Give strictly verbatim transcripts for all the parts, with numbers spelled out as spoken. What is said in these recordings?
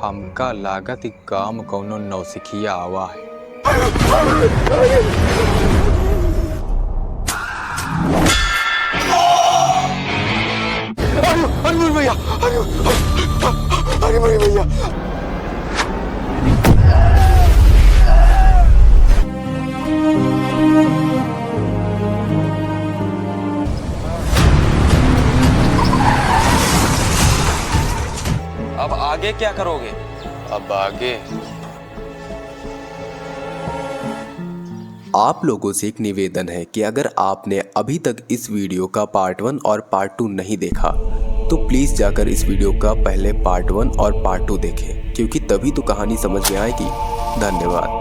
हमका लागत ई काम कौनो नौसिखिया आवा है। अरे, अरे मोरे भैया, अरे, अरे मोरे भैया। अब आगे क्या करोगे? अब आगे आप लोगों से एक निवेदन है कि अगर आपने अभी तक इस video का part one और part two नहीं देखा, तो please जाकर इस video का पहले part one और part two देखें, क्योंकि तभी तो कहानी समझ में आएगी। धन्यवाद।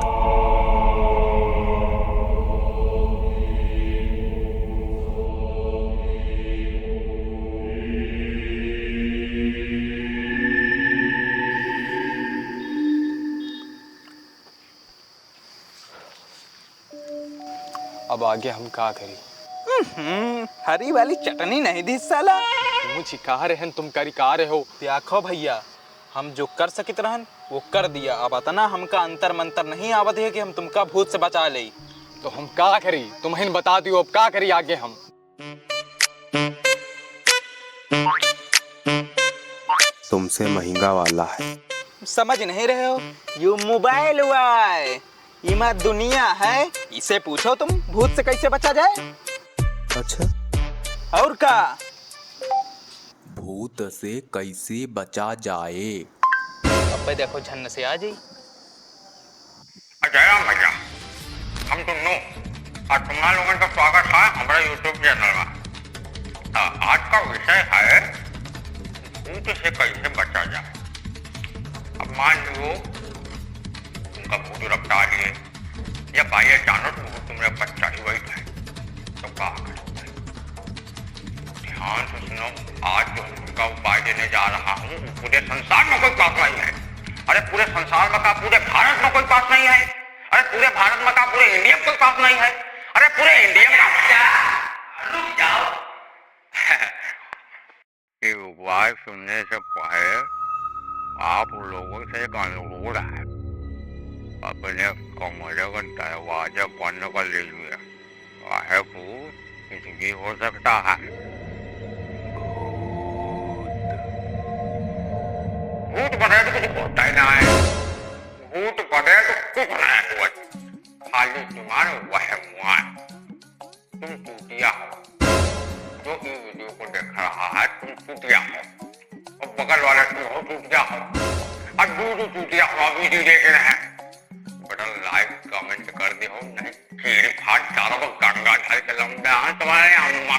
अब आगे हम का करी? हम्म, हरी वाली चटनी नहीं दी साला। मुझे कहा रहन तुम करी का रहे हो? देखो भैया, हम जो कर सकित रहन, वो कर दिया। अब अतना हमका अंतर मंतर नहीं आवत है कि हम तुमका भूत से बचा लेई। तो हम का करी? तुमहिन बता दियो, अब का करी आगे हम? तुमसे महंगा वाला है। समझ नहीं रहे हो? यू मोबाइल हुआ है, इमा दुनिया है, इसे पूछो तुम, भूत से कैसे बचा जाए? अच्छा। और का? भूत से कैसे बचा जाए? अबे देखो, झन्न से आ जाई। जय राम भैया, हम दुन्नो और तुम्हारा लोगन का स्वागत है हमारा YouTube channel में। आ, आज का विषय है भूत से कैसे बचा जाए। अब मान लो उनका भूत रफ्तार लिए या बाई अचानक वो तुम्हारे ऊपर चढ़ी हुई है, तो का करोगे? ध्यान से सुनो, आज जो उनका उपाय देने जा रहा हूँ, वो पूरे संसार में कोई पास नहीं है। अरे पूरे संसार में का, पूरे भारत में कोई पास नहीं है? अरे पूरे भारत में का, पूरे इंडिया में कोई पास नहीं है? अरे पूरे इंडिया में का, रुक जाओ। ये उपाय सुनने से पहले आप लोगों से एक अनुरोध है, अपने कमरे का दरवाजा बंद कर लीजिए। काहे भूत कुछ भी हो सकता है। भूत बगैर तो कुछ होता ही ना है। भूत बगैर तो कुछ ना है। खाली तुम्हारा वहम हुआ है। तुम चूतिया हो, जो ये video को देख रहा है, तुम चूतिया हो। और बगल वाला तुम हो चूतिया हो। और दू दू चूतिया हो, video देख रहे हैं। बड़ा like comment कर दे हो, नहीं चीर फाड़ डालो, गंगा जल के लंबे हाथ तुम्हारे अम्मा।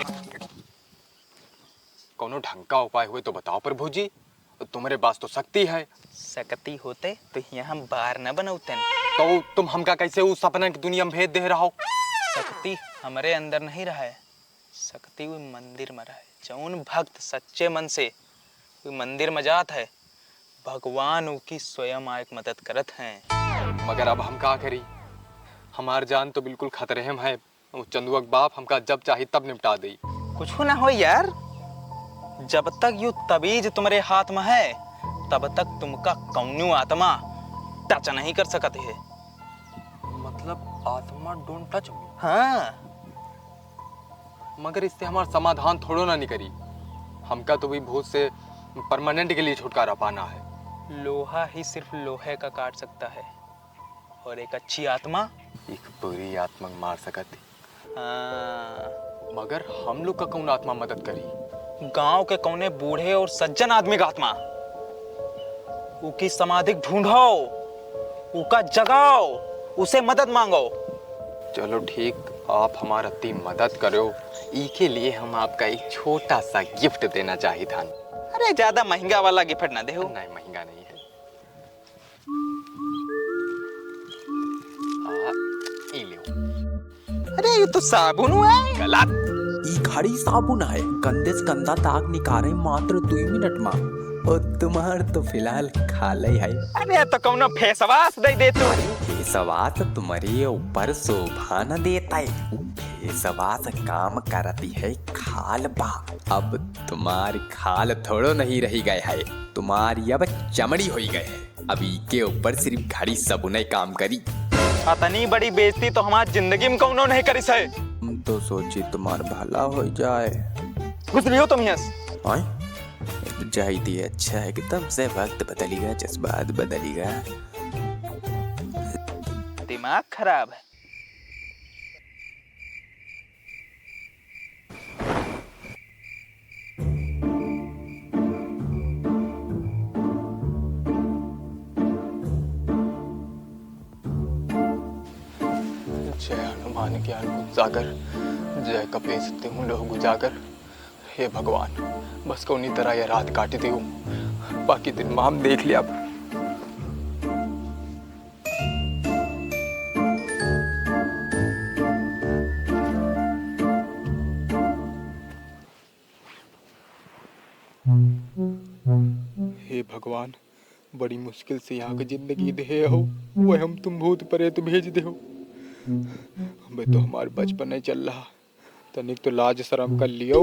कौनो ढंग का उपाय हुए तो बताओ प्रभु जी, तुम्हरे पास तो शक्ति है। शक्ति होते तो यहाँ बार न बनौतन। तो तुम हमका कैसे उस सपना की दुनिया में भेज दे रहा हो? शक्ति हमरे अंदर नहीं रहा है, शक्ति उ मंदिर में रहे। जौन भक्त सच्चे मन से उ मंदिर में जात है, भगवान उकी स्वयं आके मदद करत हैं। मगर अब हम का करी? हमार जान तो बिल्कुल खतरे में है। उ चंदुआ के बाप हमका जब चाही तब निपटा देई। कुछ ना हो यार, जब तक यू तबीज तुम्हरे हाथ में है, तब तक तुमका कौनो आत्मा touch नहीं कर सकत है। मतलब आत्मा don't touch me? हाँ। मगर इससे हमार समाधान थोड़ो ना निकरी। हमका तो भी भूत से permanent के लिए छुटकारा पाना है। लोहा ही सिर्फ लोहे का काट सकता है, और एक अच्छी आत्मा एक बुरी आत्मा के मार सकत है। हाँ। मगर हम लोग का कौन आत्मा मदद करी? गांव के कौने बूढ़े और सज्जन आदमी का आत्मा। उकी समाधि ढूंढो, उका जगाओ, उसे मदद मांगो। चलो ठीक, आप हमार अति मदद करो, इके लिए हम आपका एक छोटा सा gift देना चाहित हन। अरे, ज्यादा महंगा वाला gift ना देहो। नहीं, महंगा नहीं है। आ, ई लेव। अरे, ये तो साबुन हुआ है। गलत। ई खाड़ी साबुन है। गंदे से गंदा दाग निकारे मात्र दुई मिनट मा। ओ, तुम्हार तो फिलहाल खाले है। अरे, तो कौनो face wash दे दे तू। अरे, face wash तुम्हारे ऊपर शोभा न देता है। उ face wash काम करती है खाल बा। अब तुम्हार खाल थोड़ो नहीं रही गए है। तुम्हारी अब चमड़ी होई गए। अब इके ऊपर सिर्फ घड़ी सबुने काम करी। अतनी बड़ी बेइज्जती तो हमार जिंदगी में कौनो नहीं करिस है। हम तो सोची तुम्हार भला हो जाए। घुस लियो तुम यहाँ से। आए? जाई दिए, अच्छा है कि तब से वक्त बदलिगा, जज्बात बदलिगा। दिमाग खराब है। जय हनुमान ज्ञान गुण सागर, जय कपीस तिहुँ लोक उजागर। हे भगवान, बस कौनी तरह यह रात काट दियो, बाकी दिन माम देख लिया। हे भगवान, बड़ी मुश्किल से यहाँ के जिंदगी देहे हो, वह हम तुम भूत प्रेत भेज दे हो। हमें तो हमार बचपन नहीं चल रहा, तनिक तो लाज शरम कर लियो।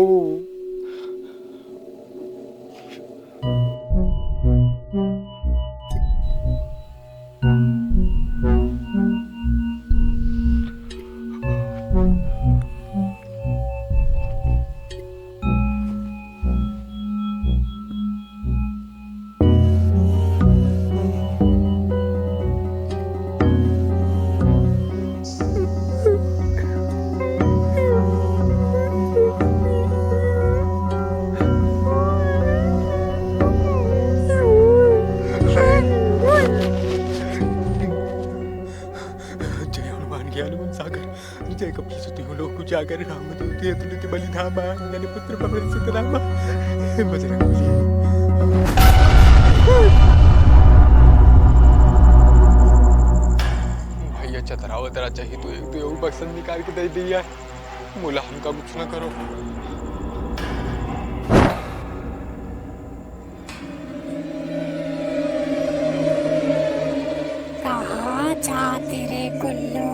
जय हनुमान ज्ञान गुण सागर, जय कपीस तिहुँ लोक उजागर, राम दूत अतुलित बल धामा, अंजनी पुत्र पवन सुत नामा। हे बजरंग बली। भैया चतरा वतरा चाहिए तो एक दो और बक्सन निकाल के दे दिया। मुला हमका कुछ ना करो। कहाँ जाते रे गुल्लू?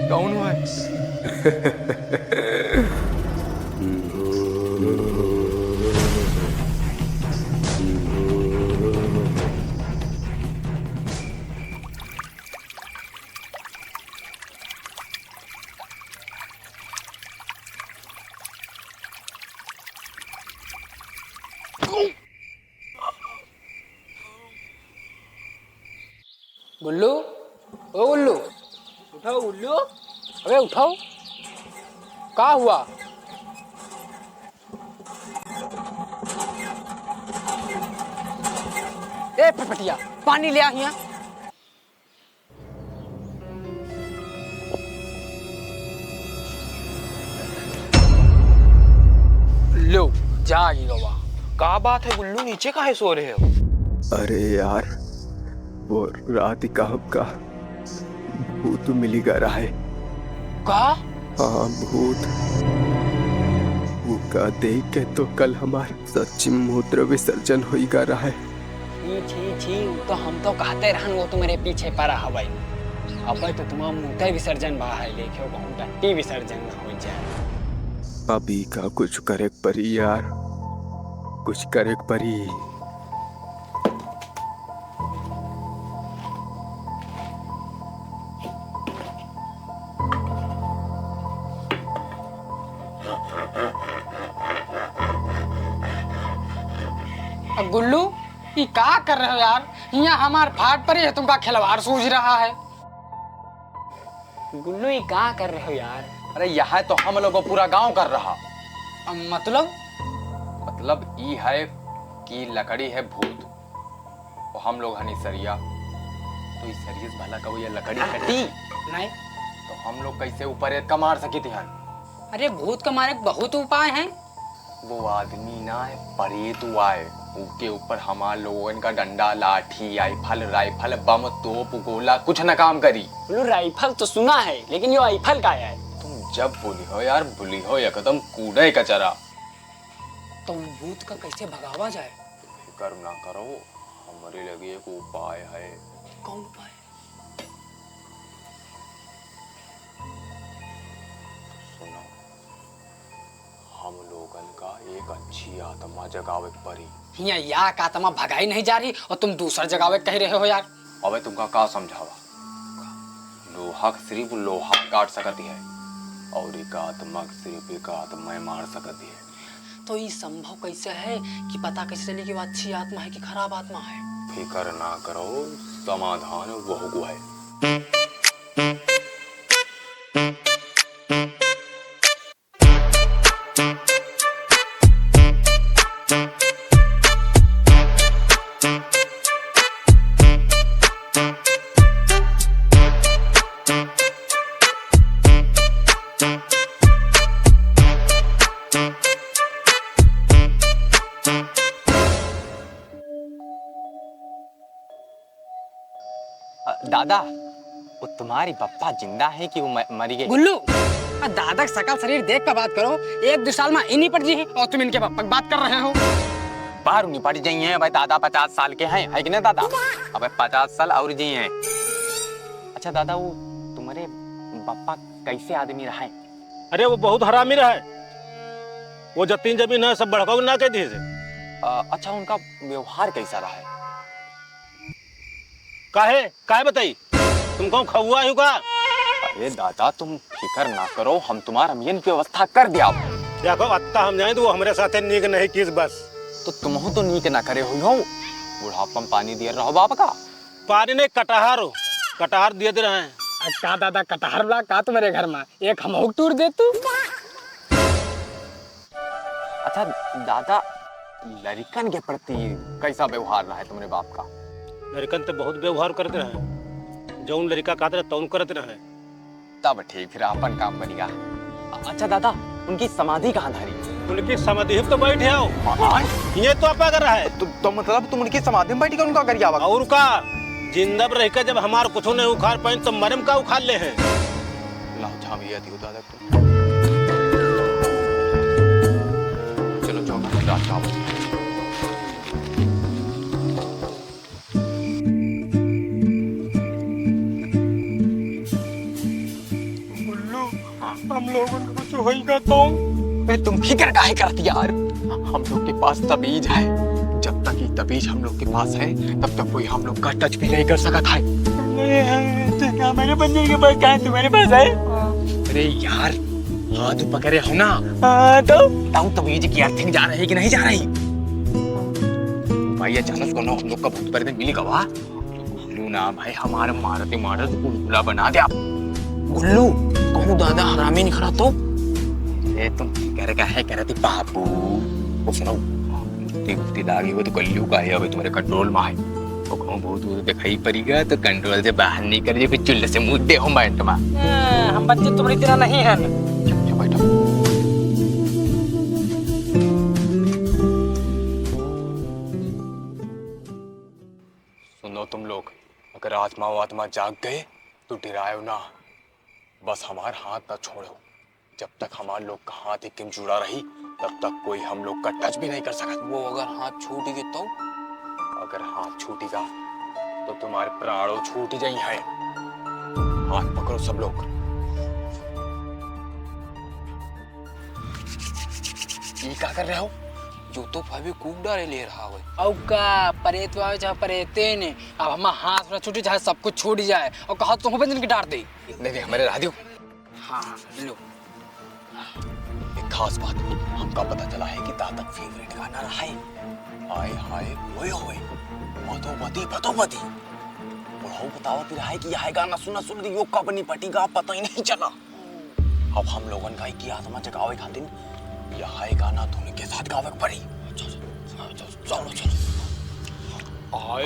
कौन हुआ है? गुल्लू, ओ गुल्लू, उठाओ गुल्लू। अबे उठाओ, का हुआ? ए फटफटिया, पानी ले आ हियाँ। लो, जागि गवा। का बात है गुल्लू, नीचे काहे सो रहे हो? अरे यार, वो रात का हमका भूत मिलिगा रहा है। का? हाँ, भूत। वो का देख के तो कल हमार सच्ची मूत्र विसर्जन होइगा रहा है। छी, छी, छी, उ तो हम तो कहते रहन वो तुम्हरे पीछे परा हवइ। अबे तो तुम्हार मूत्र विसर्जन भा है, लेकिन कहूँ टट्टी विसर्जन ना होइ जाए। अभी का कुछ करे के परी यार, कुछ करे के परी। गुल्लू, ई का कर रहे हो यार? हियाँ हमार फाट परी है, तुमका खिलवाड़ सूझ रहा है। गुल्लू, ई का कर रहे हो यार? अरे, यह तो हम लोग पूरा गांव कर रहा। अब मतलब? मतलब ई है कि लकड़ी है भूत, और हम लोग हनी सरिया, तो इस सरिये से भला कबो ये लकड़ी कटी? नहीं। तो हम लोग कैसे ऊपर एक का मार सकी थी हन? अरे, भूत का मारे के बहुत उपाय हैं। वो आदमी ना है, परेत हुआ है। उके ऊपर हमार लोगन का डंडा, लाठी, आइफल, राइफल, बम, तोप, गोला कुछ न काम करी। बोलो, राइफल तो सुना है, लेकिन यो आइफल का है? तुम जब बोली हो यार, बोली हो एकदम कूड़े कचरा। तो उन भूत का कैसे भगावा जाए? फिकर ना करो, हमरे लगे एक उपाय है। कौन उपाय? सुनो, हम लोग लोगन का एक अच्छी आत्मा जगावे के परी। हियाँ याक आत्मा भगाई नहीं जा रही और तुम दूसर जगावे के कह रहे हो यार। अबे तुमका का समझावा? लोहा के सिर्फ लोहा काट सकती है और एक आत्मा के सिर्फ एक आत्मा मार सकती है। तो ई संभव कैसे है कि पता कैसे चली कि वो अच्छी आत्मा है कि खराब आत्मा है? फिकर ना करो, समाधान वहू को है। अ, दादा, वो तुम्हारी बप्पा जिंदा है कि वो म-, मरी गई? गुल्लू, आ दादा के सकल शरीर देख के बात करो। एक दो साल में इन्हीं पर जी हैं और तुम इनके बप्पा की बात कर रहे हो। बाहर निपट जाइए भाई, दादा पचास साल के हैं, है कि नहीं दादा? अबे पचास साल और जी हैं। अच्छा दादा, वो तुम्हारे बप्पा कैसे आदमी रहे? अरे, वो बहुत हरामी रहे। वो जतीन जमीन है, सब बड़का ना कह दिए से। अ, अच्छा, उनका व्यवहार कैसा रहा है? काहे, काहे बताई? तुम कौन खौआ हो का? अरे दादा, तुम फिकर ना करो, हम तुम्हार अमियन की व्यवस्था कर दिया। देखो, अत्ता हम जाए तो वो हमरे साथे नीक नहीं किस बस। तो तुमहू तो नीक ना करे हुई हो, बुढ़ापा में पानी दिए रहो बाप का। पानी नहीं, कटहर हो, कटहर दिए दे रहे हैं। आ, का दादा, कटहर बा का तुम्हारे घर में? एक हमहू के तूर दे तू। अच्छा दादा, लड़िकन के प्रति कैसा व्यवहार रहा है तुम्हारे बाप का? लड़िकन तो बहुत व्यवहार करते रहे, जौन लड़िका कहते रहे तौन करते रहे। तब ठीक, फिर अपन काम बनिया। अ-, अच्छा दादा, उनकी समाधि कहाँ धरी? उनकी समाधि पे तो बैठे हो। हाँ? ये तो आप अगर रहे। तो, तो मतलब तुम उनकी समाधि में बैठ के उनका करिया आवा? और का, जिंदा रह के जब हमार कुछ नहीं उखाड़ पाए तो मरे में का उखाड़ ले हैं? लाओ, झाम ये दियो दादा। चलो, चौका रात का हो। गुल्लू, हम लोगन को कुछ होई का तो? बे, तुम फिकर काहे करत यार? हम लोग के पास तबीज है। जब तक ये तबीज हम लोग के पास है, तब तक कोई हम लोग का टच भी नहीं कर सकत है। अरे, तो क्या मेरे बंदे के पास क्या है, तुम्हारे पास है? अरे यार, हाथ पकड़े हो ना? हाँ, तो? ताऊ तबीज की अर्थिंग जा रही कि नहीं जा रही? भाई, अचानक कोनो हम लोग का भूत प्रेत मिली गवा? गुल्लू ना भाई, हमारे मारते मारत गुलगुला बना दे आप। गुल्लू, कहूँ दादा हरामी नहीं खड़ा तो? ए, तुम फिकर काहे करत बाबू? वो सुनो, गुप्ती गुप्ती लागी हो तो गुल्लू का है, अबे तुम्हारे कंट्रोल में है। वो कहूँ भूत वूत दिखाई पड़ेगा तो कंट्रोल से बाहर निकल जाए, फिर चुल्ले से मुंह दे हो माइंड में। हाँ, हम बच्चे तुम्हारी तरह नहीं हैं। चुप, चुप बैठो। सुनो तुम लोग, अगर आत्मा वात्मा जाग गए तो डरायो ना, बस हमार हाथ ना छोड़ो। जब तक हमार लोग का हाथ एक में जुड़ा रही, तब तक कोई हम लोग का टच भी नहीं कर सकत। वो अगर हाथ छूट गए तो? अगर हाथ छूटेगा तो तुम्हारे प्राणों छूट जाई है। हाथ पकड़ो सब लोग। ये का कर रहे हो? यो तो फेविक्विक डारे ले रहा है। औ का, परेत आवे चाहे परेते ने, अब हमार हाथ ना छूटे, चाहे सब कुछ छूट जाए। और कहा तुम बंधन के डार दे। नहीं, नहीं, हमारे रहा दियो। हाँ, हाँ, लो। एक खास बात, हमका पता चला है कि दादा का फेवरेट गाना रहा है, आए हाय ओए होए, मधोमती भदोमती। बुढ़ऊ बतावत रहा है कि यह गाना सुना सुन के यो कब निपटी गा, पता ही नहीं चला। अब हम लोगन का इतिहास में जगावे खातिर यह गाना धुन के साथ गावे के पड़ी। अच्छा, अच्छा, चलो, चलो।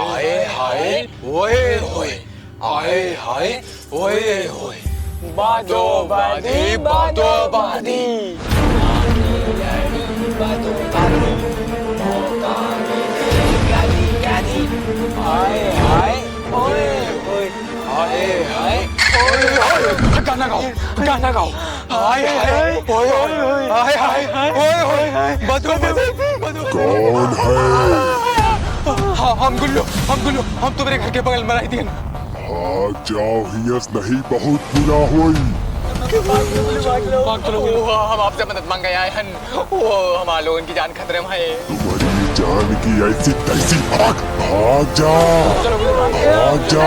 आए हाय, ओए होए। आए हाय, ओए होए। बादो बादी, बादो बादी। आए हाय, ओए होए। आए हाय, ओए होए। गाना गाओ, गाना गाओ। आए हाय, ओए होए। आए हाय, ओए होए। बदो, बदो, बदो। कौन है? हाँ, हम गुल्लू, हम गुल्लू, हम तुम्हारे घर के बगल में रह दिए। भाग जाओ, हियस नहीं बहुत बुरा होई। भाग चलो, भाग चलो। वो, हम आपसे मदद मांगे आए हन। वो, हमार लोगन की जान खतरे में है। तुम्हारी जान की ऐसी तैसी। भाग, भाग जा, भाग जा।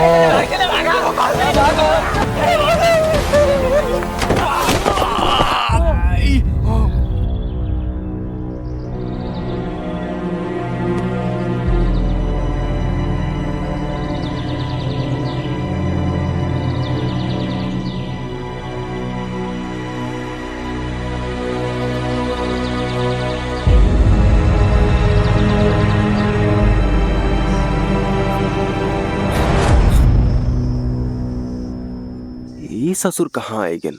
ई ससुर कहाँ आइगन?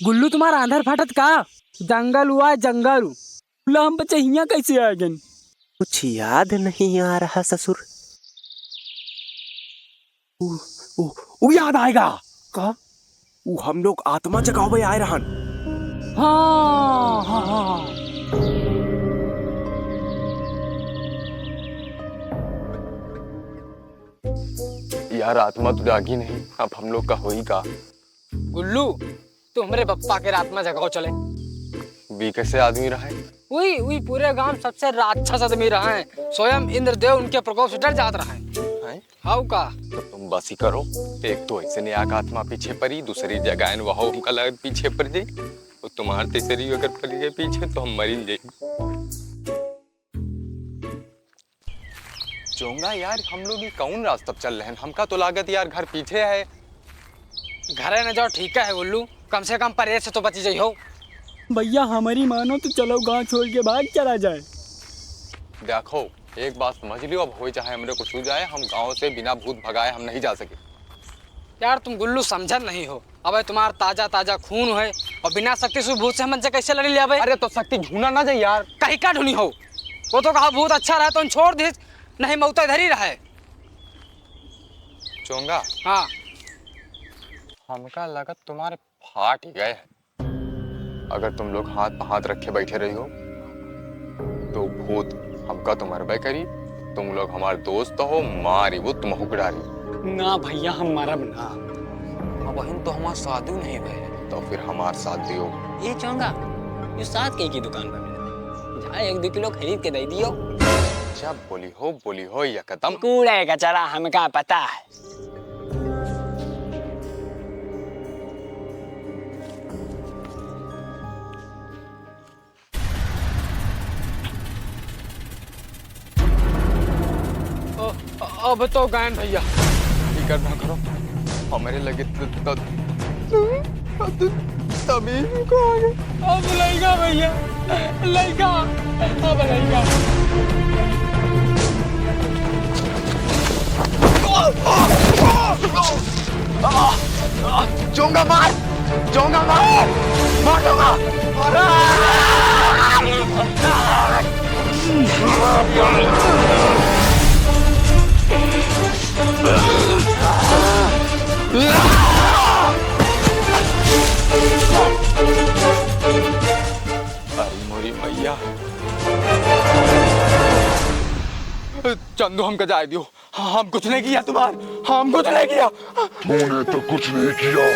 गुल्लू, तुम्हार आंधर फाटत का? जंगल हुआ है, जंगल। बोला, हम बच्चे हियाँ कैसे आइगन? कुछ याद नहीं आ रहा ससुर। उ, उ, उ याद आइगा। का? उ हम लोग आत्मा जगावे आए रहन। हाँ, हाँ, हाँ, हाँ। यार, आत्मा तो जागी नहीं, अब हम लोग का होई का? गुल्लू, तू हमरे बप्पा के आत्मा जगाओ चले। वी कैसे आदमी रहे? उई, उई पूरे गांव सबसे राक्षस आदमी रहे। स्वयं इंद्रदेव उनके प्रकोप से डर जात रहे। हैं? हाउ का? तो तुम बस ही करो, एक तो ऐसे नेयाक आत्मा पीछे परी, दूसरी जगह वह हमका लगे पीछे पड़ जाई, और तुम्हार तीसरी अगर पड़ गए पीछे तो हम मरिन जाई। चोंगा यार, हम लोग ये कौन रास्ता चल रहे हैं? हमका तो लागत यार घर पीछे है। घरे न जाओ, ठीक है गुल्लू, कम से कम परेत से तो बची जाइ हो। भैया, हमारी मानो तो चलो गांव छोड़ के भाग चला जाए। देखो, एक बात समझ लियो, अब होई चाहे हमरे कुछ हो जाए, हम गांव से बिना भूत भगाए हम नहीं जा सके। यार, तुम गुल्लू समझत नहीं हो। अबे तुम्हार ताजा ताजा खून है और बिना शक्ति से भूत से हम से कैसे लड़ी ले अबे? अरे तो शक्ति ढूंढा ना जाए यार। कहीं का ढूंढी हो? वो तो कहा भूत अच्छा रहे तो छोड़ दीस, नहीं मौत इधर ही रहे। चोंगा। हाँ। हमका लगत तुम्हारे फाट ही गए हैं। अगर तुम लोग हाथ पे हाथ रखे बैठे रही हो, तो भूत हमका तो मरबे करी। तुम लोग हमार दोस्त हो, मारी वो तुमहू के डारी। ना भैया, हम मरब ना। अबहिन तो हमार शादी नहीं भइल। तो फिर हमार साथ दियो। ये चोंगा, ये साथ के की दुकान पर मिला। जा एक दो किलो खरीद के दे दियो। जब बोली हो, बोली हो एकदम। कूड़े का चला, हमका पता है। अ-, अब तो गयन भैया। फिकर ना करो, हमरे लगे त-, त-, त-, तमीज को आगे। अब लइका भैया, लइका, अब लइका। चोंगा मार, चोंगा मार, मार चोंगा। अरे मोरी मैया। चंदू, हमका जाए दियो। हम कुछ नहीं किया तुम्हार, हम कुछ नहीं किया। तूने तो कुछ नहीं किया,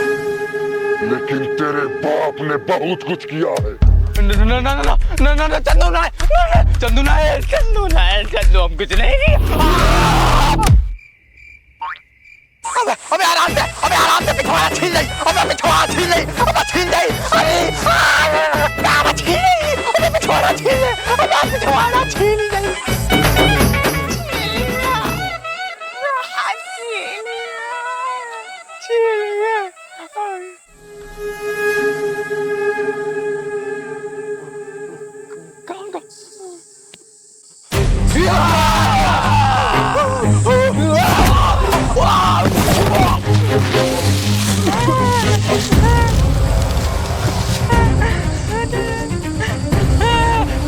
लेकिन तेरे बाप ने बहुत कुछ किया है। न, न, न, चंदू, ना, चंदू, ना, चंदू, हम कुछ नहीं किया। अबे, अबे, आराम से, अबे, आराम से, पिछवाड़ा छील ले, अबे, पिछवाड़ा छील ले, अबे, छील ले, अरे, अबे, छील ले, अबे, पिछवाड़ा छील ले, अबे, पिछवाड़ा छील ले।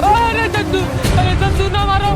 अरे चंदू, अरे चंदू, ना मारो।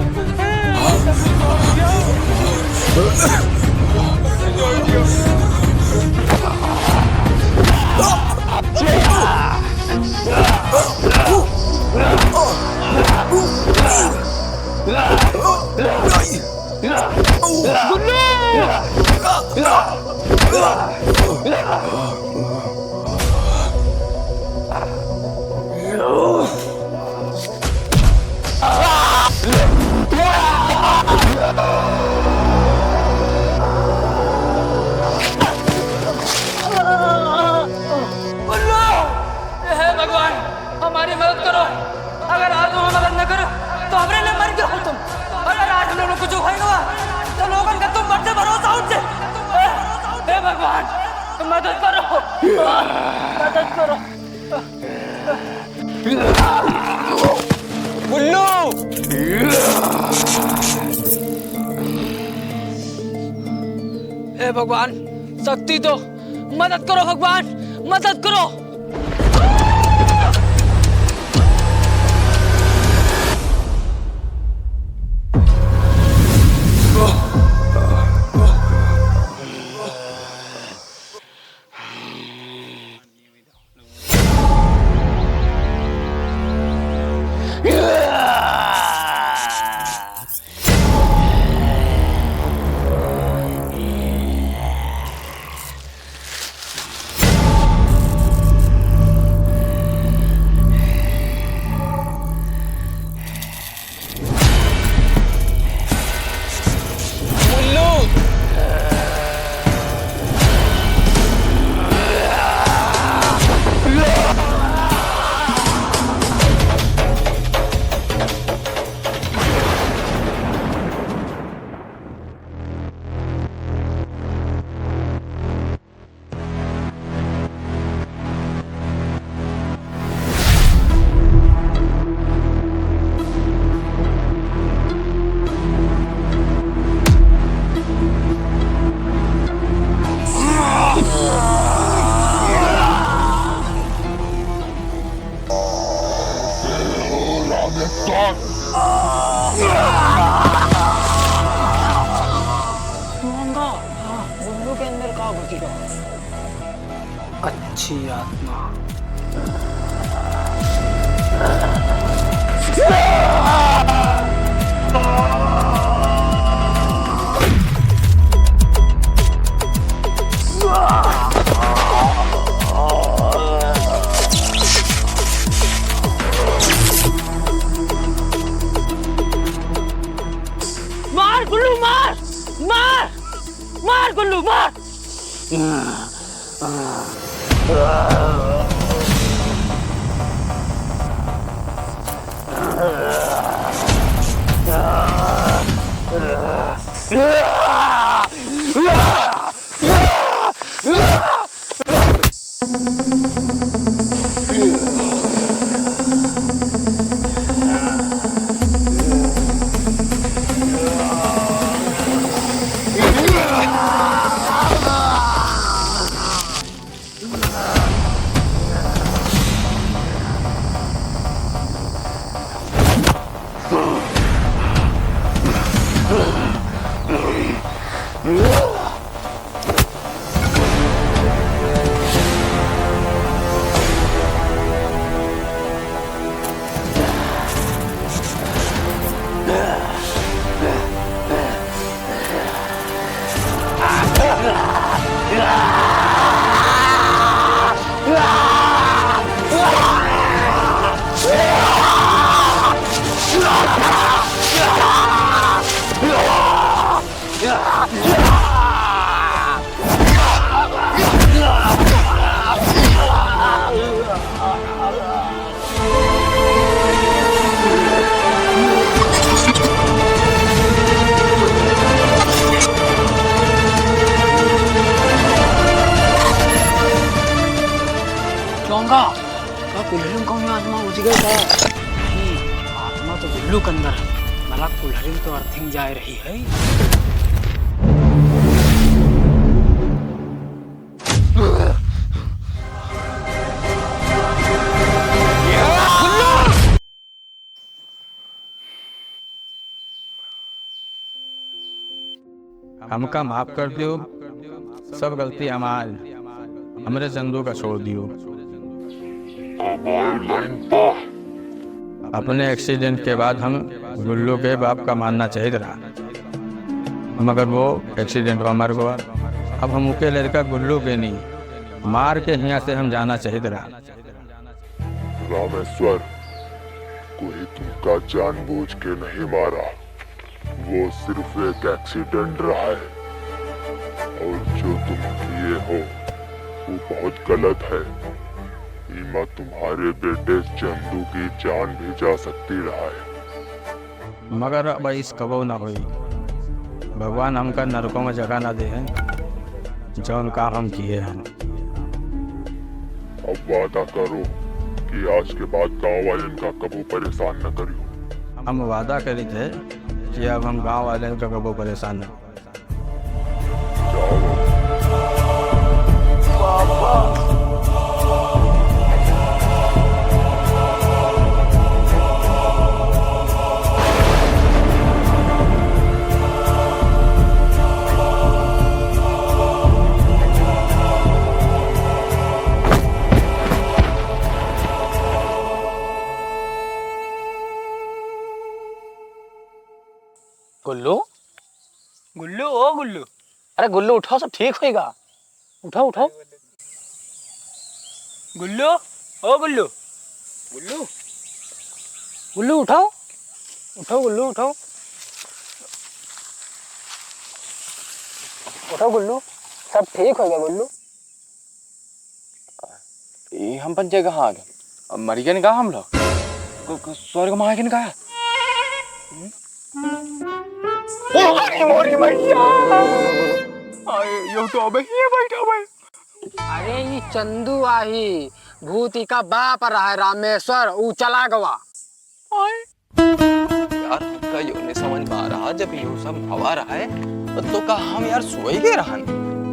मदद करो, मदद करो। गुल्लू! हे भगवान, शक्ति दो, मदद करो भगवान, मदद करो। गुल्लू के अंदर का घुसी बा? अच्छी आत्मा। मार गुल्लू, मार! मार! मार गुल्लू, मार! चोंगा, का कुल्हड़ी में कौन आत्मा घुस गया का? नहीं, आत्मा तो गुल्लू के अंदर है, भला कुल्हड़ी में तो अर्थिंग जाए रही है। हमका माफ कर दियो, सब गलती हमार, हमरे चंदू का छोड़ दियो। अपने एक्सीडेंट के बाद हम गुल्लू के बाप का मानना चाहित रहा, मगर वो एक्सीडेंट में मर गवा। अब हम उके लड़का गुल्लू के नहीं, मार के हियाँ से हम जाना चाहित रहा। रामेश्वर, कोई तुमका जानबूझ के नहीं मारा, वो सिर्फ एक एक्सीडेंट रहा है। और जो तुम किए हो, वो बहुत गलत है। इमा तुम्हारे बेटे चंदू की जान भी जा सकती रहा है। मगर अब ऐस कबो ना होई। भगवान हमका नरकों में जगह ना दे हैं, जौन काम हम किए हैं। अब वादा करो कि आज के बाद गाँव वालेन का कबो परेशान न करियो। हम वादा करित है कि अब हम गाँव वालेन का कबो परेशान न। जाओ। गुल्लू, गुल्लू, ओ गुल्लू। अरे गुल्लू, उठाओ, सब ठीक होइगा। उठाओ, उठाओ। गुल्लू, ओ गुल्लू। गुल्लू, गुल्लू, उठाओ। उठाओ गुल्लू, उठाओ। उठाओ गुल्लू, सब ठीक होइगा गुल्लू। ई हम पंचे कहाँ आ गए? अब मर गए का हम लोग? को, को, स्वर्ग में आ गए का? हम्म? ओ, मोरी मैया! आए, यो तो अबे ही बैठा भाई। अरे, ई चंदू आही, भूत इका बाप रहा है रामेश्वर, ऊ चला गवा। आए। यार, हमका यो नहीं समझ में आ रहा, जब यो सब हवा रहा है, तो का हम यार सोई गए रहन?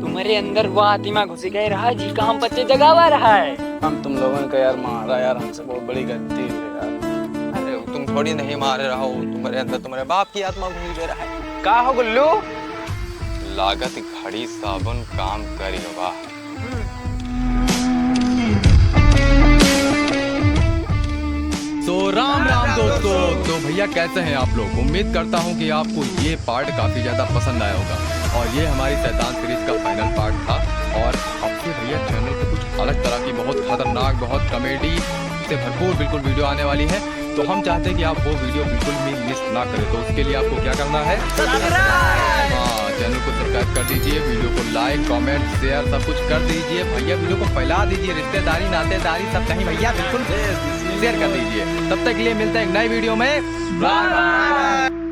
तुम्हारे अंदर वो आत्मा घुस गए रहा, जी का हम बच्चे जगावा रहा है। हम तुम लोगन का यार मारा यार, हमसे बहुत बड़ी गलती हुई यार। अरे, तुम थोड़ी नहीं मारे रहा हो, तुम्हारे अंदर तुम्हारे बाप की आत्मा घुस गए रहा है। का हो गुल्लू? लागत घड़ी साबुन काम करी बा। So, राम राम दोस्तों। तो भैया, कैसे हैं आप लोग? उम्मीद करता हूँ कि आपको ये part काफी ज्यादा पसंद आया होगा। और ये हमारी शैतान series का final part था। और अब से भैया channel पे कुछ अलग तरह की, बहुत खतरनाक, बहुत comedy से भरपूर बिल्कुल video आने वाली है। तो हम चाहते हैं कि आप वो video बिल्कुल भी miss ना करें। तो उसके लिए आपको क्या करना है? Subscribe। हाँ, channel को subscribe कर दीजिए, video को like, comment, share सब कुछ कर दीजिए। भैया, video को फैला दीजिए, रिश्तेदारी, नातेदारी सब कहीं भैया बिल्कुल share कर दीजिए। तब तक के लिए मिलते हैं एक नए video में। Bye bye।